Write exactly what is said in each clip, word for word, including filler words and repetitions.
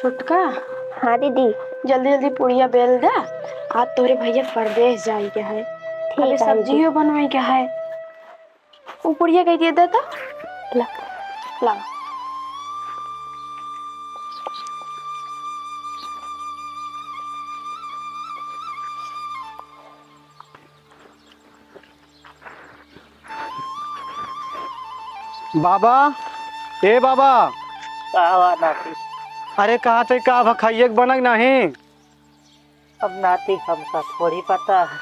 छोटका। हाँ दीदी। जल्दी जल्दी पुड़िया बेल दे, आज तोहरे भैया परदेस जाए के है। ठीक अबे है दीदी। सब्जियो बनवाए के है। उ पुड़िया कह दिया दे तो। ला। ला। बाबा, ए बाबा। का बा नाती? अरे कहा थे का भखइया के बनक नहीं? अब नाती हमका थोड़ी पता है,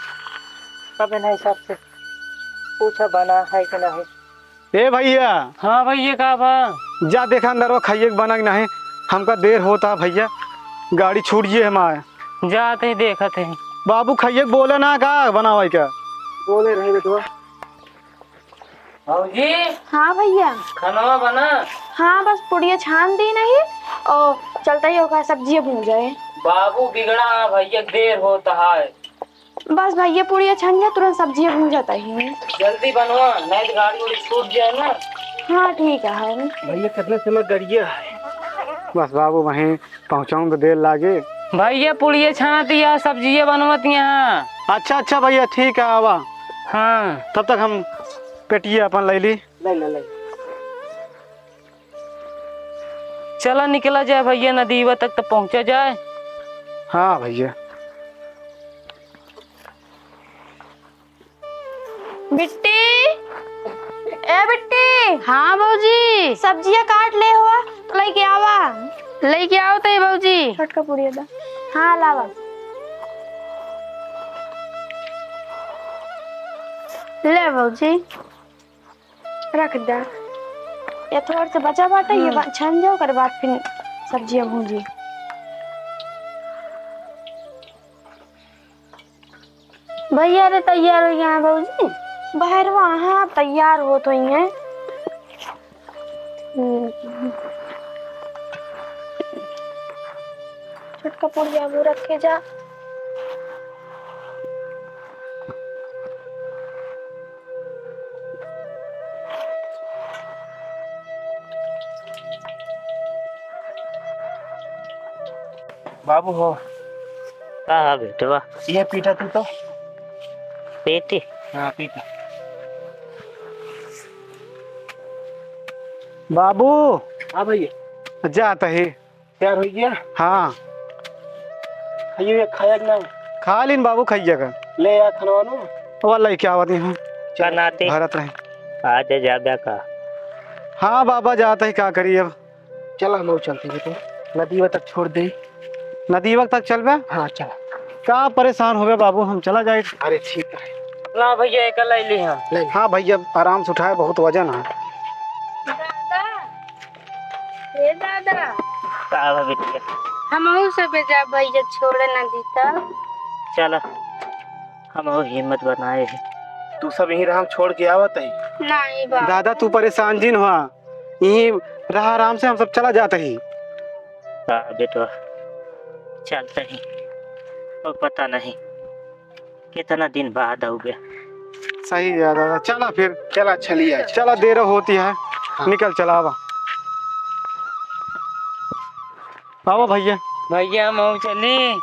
अब इन्हें सबसे पूछा बना है कि नहीं। ए भैया। हाँ भैया, का बा? जा देखा अंदर वो खइये के बनक नहीं, हमका देर होता भैया, गाड़ी छूट गई हमारे। जाते ही देखत है। बाबू खइये के बोले ना का बनावे का? बोले रहे बेटवा। भौजी। हाँ भैया। खानवा बना। हाँ, बस पुड़िया छान दी नहीं और चलता ही होगा सब्जियाँ भून जाए। बाबू बिगड़ा है भैया, देर होता है। बस भैया, पुड़िया छन जा, तुरंत सब्जियाँ भून जाता ही। जल्दी बनवा, नहीं तो गाड़ी उड़ी छूट जाए ना। हाँ, ठीक है। भैया, कितने समय गड़िया है? बस बाबू, वहीं पहुँचाऊँ तो देर लागे। भैया, पुड़िया छनाती है, सब्जियाँ बनवती हैं। अच्छा, अच्छा भैया, ठीक है, आवा। हाँ। तब तक हम पेटिया अपन ले ली। ले, ले, ले। चला निकला जाए भैया, नदीवा तक तो पहुँचा जाए। हाँ भैया। बिट्टी, ए बिट्टी। हाँ भौजी। सब्जिया काट ले हुआ, तो लेके आवा। लेके आओ तई भौजी। छोटका पुड़िया दा। हाँ लावा। ले भौजी। रख दा। ये थोड़ से बचा बाटे, ये हम्म। बा-, छन जाओ, ओकर बाद फिर सब्जिया भूंजी। भैया रे तैयार होइ गया है भौजी। बहरवा हाँ तैयार होत होई हैं। हम्म। छोटका पुड़िया वो रखे जा। बाबू हो। का है बेटवा? ये पीटा तू तो। पीटी? हाँ, पीटा। बाबू। हाँ भैया। जात ही। तैयार होइ गया? हाँ। खाइयो या खाया कि ना? खा लीन बाबू, खाइया का। ले यार खानवा नु। वाला ही क्या बात है? का नाती? भरत रहे। आज जाबे का? हाँ बाबा, जात ही, का करी अब? चला, हम चलते हैं तो। नदीवा तक छोड़ दे। नदीवा तक चलबे? हाँ, चला। का परेशान होबे बाबू, हम चला जाए। अरे, ठीक है। ला भैया, एक ले ली हम। ले। हाँ भैया, आराम से उठाए, बहुत वजन है। दादा, ए दादा। का बा बिटिया? हमहू सब जा भैया, छोड़े ना दी तो। चला, हमहू हिम्मत बनाए हैं। तू सब यहीं रहा, हम छोड़ के आवत है। नहीं बाबा। दादा, तू परेशान जिन हुआ। यहीं रहा आराम से, हम सब चला जात ही। हाँ बेटवा, चलते ही। और पता नहीं कितना दिन बाद आउबे। सही है दादा, चला फिर। चला, चलिए। चला, देर होती है। हाँ। निकल चला, आवा। आवा भैया। भैया, हम चली।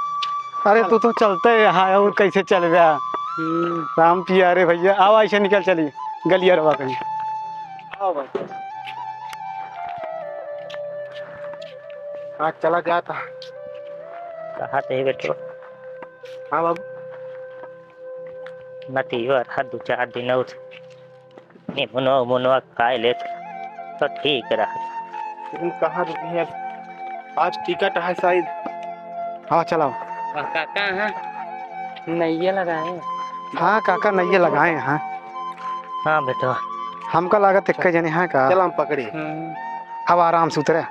अरे, तू तो चलते यहाँ है, और कैसे चलबे? हम्म। राम पिया रे भैया, आवा, ऐसे निकल चली, गलियरवा कहीं। आओ भाई। हाँ, चला जाता। कहा थे बेटो? हाँ बाबू। नतिया रहा दो चार दिन और। निमुनवा उमुनवा खाए लेत तो ठीक रहा। लेकिन कहाँ रुकी है? आज टिकट है शायद। हाँ, चलाओ। हाँ, काका, हाँ। नैया लगाए। हाँ, काका, नैया लगाए हैं। हाँ, बेटवा। हमका लागत एक्के जने हैं का? चल, हम पकड़ी। हम्म। अब आराम से उतरे।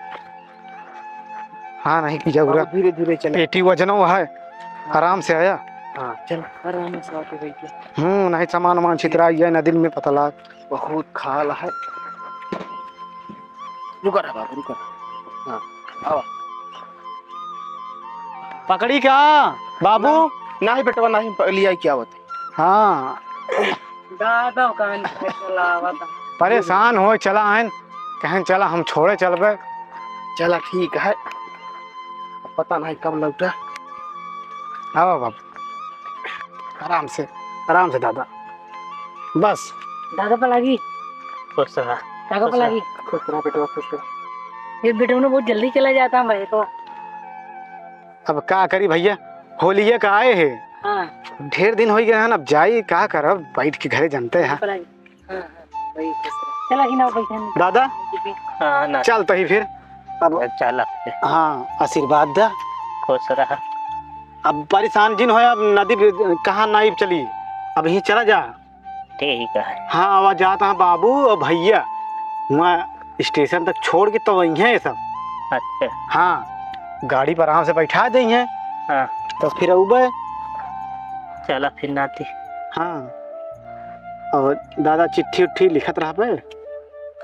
हाँ, नहीं की जरूरत। बाबू, धीरे धीरे चले। पेटी वजनो है, आराम से आया। हाँ, चल। आराम से आके बैठ जा। हम्म, नहीं सामान वामान छितरा गया, नदी में पता लाग। बहुत खाल है। रुका रहा बाबू, रुका रहा। हाँ, आवा। पकड़ी का बाबू? नहीं, नहीं बेटवा, नहीं, प-, लिया क्या होता है? हाँ। दादा कान पे चलावत। परेशान हो चला आइन, कहन चला हम छोड़े चलबे। चला ठीक है। पता नहीं कब लौटा। आवा बाबू, आराम से, आराम से दादा, बस। दादा पलागी। खुश रहा। दादा पलागी। खुश रहा बेटवा, खुश रहा। ये बेटवा ने बहुत जल्दी चला जाता है भाई तो। अब का करी भैया, होलिये का आए है। हाँ। ढेर दिन हो गए हैं, अब जाई का करब, बैठ के घरे जानते हैं। पलागी। हाँ, हाँ, वही खुश रहा। चला कि ना बैठे हैं। दादा, हाँ ना। चल तही फिर। अब चला। हाँ, आशीर्वाद दा। खुश रहा। अब परेशान जिन होया, अब नदी भी कहाँ नाई चली, अब यहीं चला जा। ठीक है। हाँ, आवा जात हाँ बाबू और भैया, वहाँ स्टेशन तक छोड़ के तो वहीं है ये सब। अच्छा। हाँ, गाड़ी पर आराम से बैठा दे हैं। हाँ। तो फिर अउबे। चला फिर नाती। हाँ, और दादा चिट्ठी उट्ठी लिखत रहबे।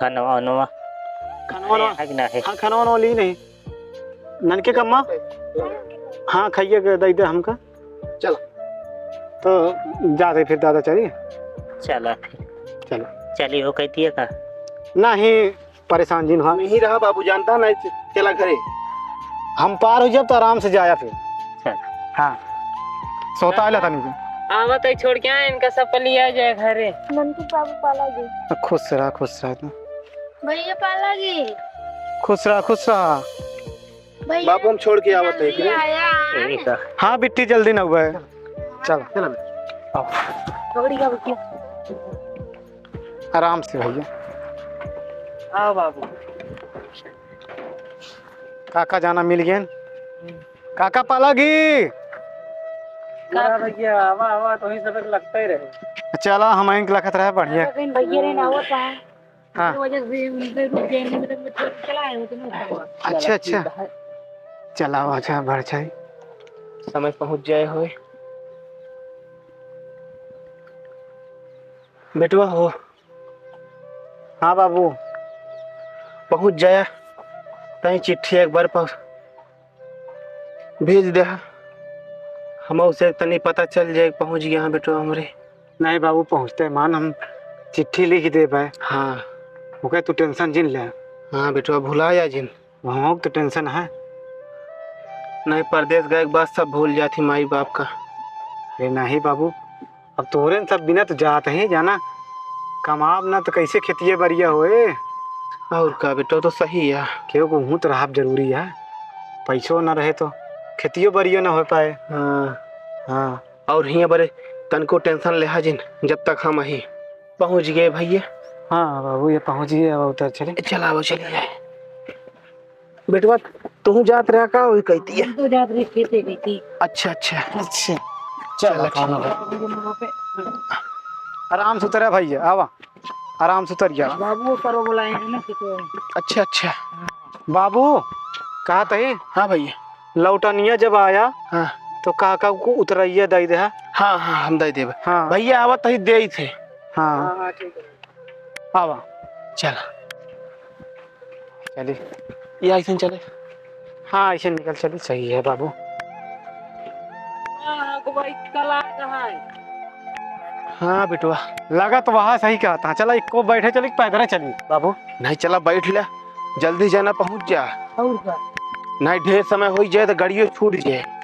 खनवा वनवा खनवा वनवा। है कि ना है? हाँ, खनवा वनवा ली नहीं। ननके कम्मा? हाँ, खाइए के दे दे हमका। चला। तो जाते फिर दादा चली। चला फिर। चला। चली हो कहती है का? नहीं, परेशान जिन हुआ। नहीं रहा बाबू, जानता नहीं, चला घरे। हम पार हो जाब तो आराम से जाया फिर। चल। हाँ। सोता है लता नहीं। आवत है छोड़ के आए, इनका सब पलिया जाए घरे। ननकी बाबू पाला जी। खुश रहा, खुश रहा तू। भैया पाला जी। खुश रहा, खुश रहा। भैया, बाबू, हम छोड़ के आवत है, जल्दी आया। ठीक है। हाँ बिट्टी, जल्दी ना हुआ है। चल। चल। आओ। थोड़ी का बिट्टी। आराम से भैया। आओ बाबू। काका जाना मिल गए। काका पाला घी। का भैया, आवा, आवा, तो ही सब लगता ही रहे। चला, हम आइन के लखत रहे, बढ़िया। भैया रे ना होता है। हाँ। तो वजह से उनके रुक गए, नहीं तो मैं चला आया होता ना। अच्छा, अच्छा। चला, अच्छा, बढ़ जाए। समय पहुँच जाए होए। बेटवा हो। हाँ बाबू। पहुँच जाया। तहीं चिट्ठी एक बार पर भेज दे। हम उसे तनी पता चल जाए, पहुँच गया हाँ बेटवा हमरे। नहीं बाबू, पहुँचते मान हम चिट्ठी लिख देबे। हाँ। ओके, तू tension जिन ले। हाँ बेटवा, भुला जा जिन। वहाँ तो tension है। नहीं, परदेस गए के बाद सब भूल जात ही माई बाप का। अरे नहीं बाबू, अब तोरे न सब बिना तो जात ही जाना, कमाब ना तो कैसे खेतिए बरिया होए। और का बेटा, तो सही है। केहू को हूँ तो रहब जरूरी है, पैसो ना रहे तो खेतियो बरियो ना हो पाए। हाँ। हाँ। और हियाँ बरे तनको tension लेहा जिन, जब तक हम अही। पहुँच गए भैया। हाँ बाबू, ये पहुँच गए, अब उतर चले। चला, वो चले जाए। बेटवा, तू जात रहा का, वही कहती है? हम तो जात रहे खेते कहती। अच्छा, अच्छा। अच्छा। चल, चल, ठीक है। आराम से उतरा भैया, आवा। आराम से उतर गया। बाबू ऊपर वो बुलाए हैं ना, तो अच्छा, अच्छा। हाँ। बाबू, कहा तही? हाँ भैया। लौटनिया जब आया, हाँ। तो काका को उतरैया दे दे, हाँ? हाँ, हाँ, हम दे देबे। हाँ। भैया, आवा तही दे थे। हाँ। हाँ, हाँ, ठीक है। आवा। चल। चली। ये ऐसे चले। हाँ, ऐसे निकल चली, सही है बाबू। हाँ, हाँ, को भाई, कला कहाँ है? हाँ, बेटवा। लगा तो वहाँ सही कहा था। चला, इको बैठे चली, पैदल चली, बाबू। नहीं, चला, बैठ ले। जल्दी जाना, पहुँच जा। और का? नहीं, ढेर समय हो जाए तो गाड़ियों छूट जाए।